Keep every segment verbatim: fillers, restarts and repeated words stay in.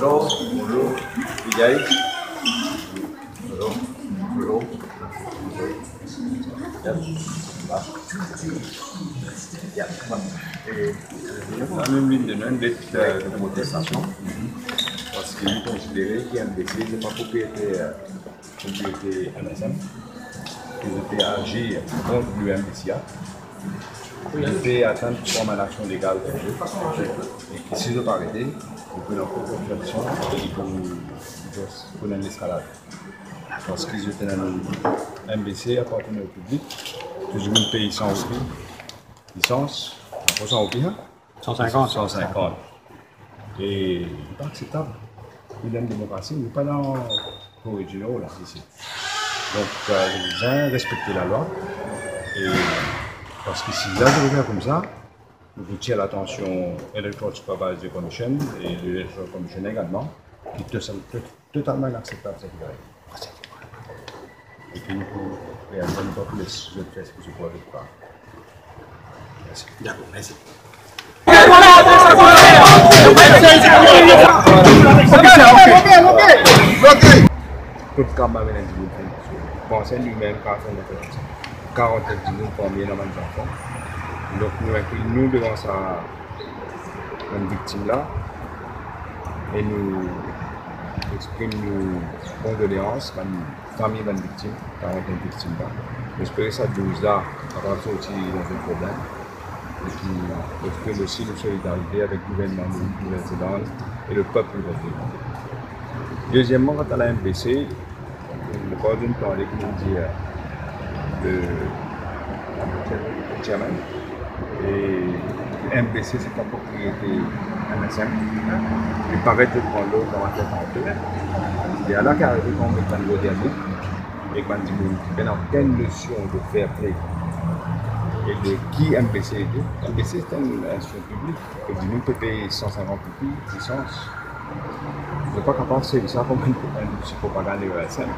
Bonjour, bonjour, Miguel. Bonjour, bonjour. Ya, va. Ya, va. E, la, nou vinn demann de, de protestasion, parski nou konsidere ki MBC se pa propriete, propriete MSM, ki zot pe azir kont nou MBC a. Wi. Zot pe atann pou pran bann aksion legal kont zot. E ki si zot pa arete, nou pou pran kont aksion e pou, pou enn leskalad. Parski zot ena nou MBC apartenir o piblik, tou dimoun pey san roupi lisans, ankor san roupi, hein? San sinkant. San sinkant. E li pa akseptab. Nou dan demokrasi, nou pa dan Kore di Nor la, isi. Donk, euh, nou bizin respekte lalwa. E parski si la, nou fer koumsa, nou pou atir latansion Electoral Supervisory Commission e Electoral Commission egalman, ki to-, to-, totalman inakseptab, sa ki arive. E ki nou pou realize, nou pa pou les zot fer seki zot krwar zot kapav. Mersi. Dakor, mersi. Kot kamarad dimoun finn panse nou mem karantenn dimoun, karantenn dimoun parmi ena bann zanfan. Donk nou inkli nou devan sa bann viktim la, e nou exprim nou kondoleans bann fami bann viktim, karantenn viktim la. Nou espere sa douz la kapav sorti dan enn problem. E ki exprim osi nou solidarite avek gouvernman Nouvel Zeland e lepep Nouvel Zeland. Dezieman, kant a la MBC, nou pa bizin pale ki nou dir, euh, le chairman. E MBC se pa propriete MSM. Li paret zot pran lord dan latet anpe. E ala ki arive kan met bann lord dernie, ek bann dimoun ki pena okenn nosion de fair play e de ki MBC ete. MBC se enn institusion piblik, e dimoun pe pey san sinkant roupi lisans. Zot pa kapav servi sa kouma enn, enn zouti propagann MSM.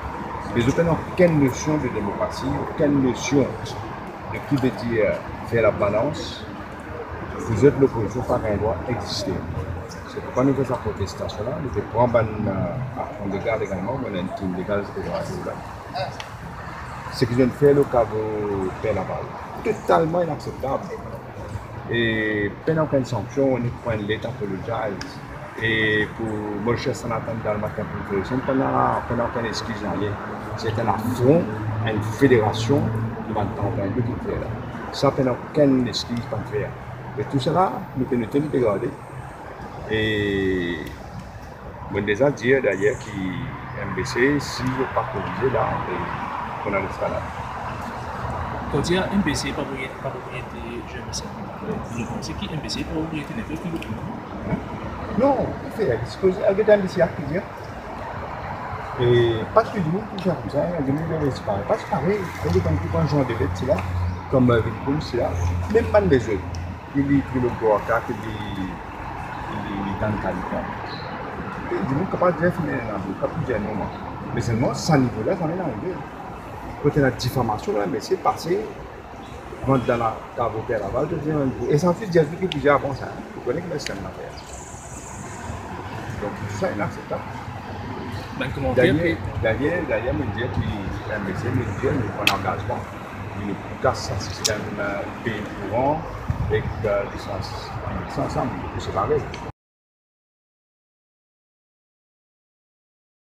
Me zot pena okenn nosion de demokrasi, okenn nosion de ki vedir fer labalans. Pou zot, lopozision pa gagn drwa existe. Se poukwa nou fer sa protestasion la, nou pe pran bann, euh, aksion legal egalman, bann enn tim legal ki pe travay la. Seki zot fer lor kavo Per Laval, totalman inakseptab. E pena okenn sanksion, nek pran enn let apologize. E pou Mauritius Standard Times dan lematin pou fer, pena, pena okenn exkiz nanye. Se enn afront a enn federasion ki bann tanpin ki fer la. Sa pena okenn exkiz pa fer. E tou sala, nou pe note, nou pe gade. E mo deza dir dayer ki MBC, si zot pa korize la, e pou ena leskalad. Kan ou dir MBC pa propriete, pa propriete MSM, nou panse ki MBC pa propriete ninport ki lotbor. Non, ki fer, sipoze, get MBC Act ki dir. E pa tou dimoun ki fer koumsa, dimoun ki fer disparey. Pa disparey, kan ou pran, pran zan de let sila, kom, euh, Vilkoum sila, mem bann lezot, ki li, ki li lotbor, ki li, ki li, li tann kalite. E dimoun kapav dir finn ena, kapav dir non, mwa. Me selman, sa nivo la, zame arive. Kot ena difamasion la, MBC pase, rant dan lakavo Per Laval, to dir, e sa osi dir zot ki plizier avan sa, ou kone ki MSM la fer. Donk, sa inakseptab. Bann komanter dayer, ki dayer, dayer, mo dir ki MBC, mo dir, nou pran langazman. Nou kas sa sistem, euh, pey kouran ek, euh, lisans, lisans, sa, nou pou separe.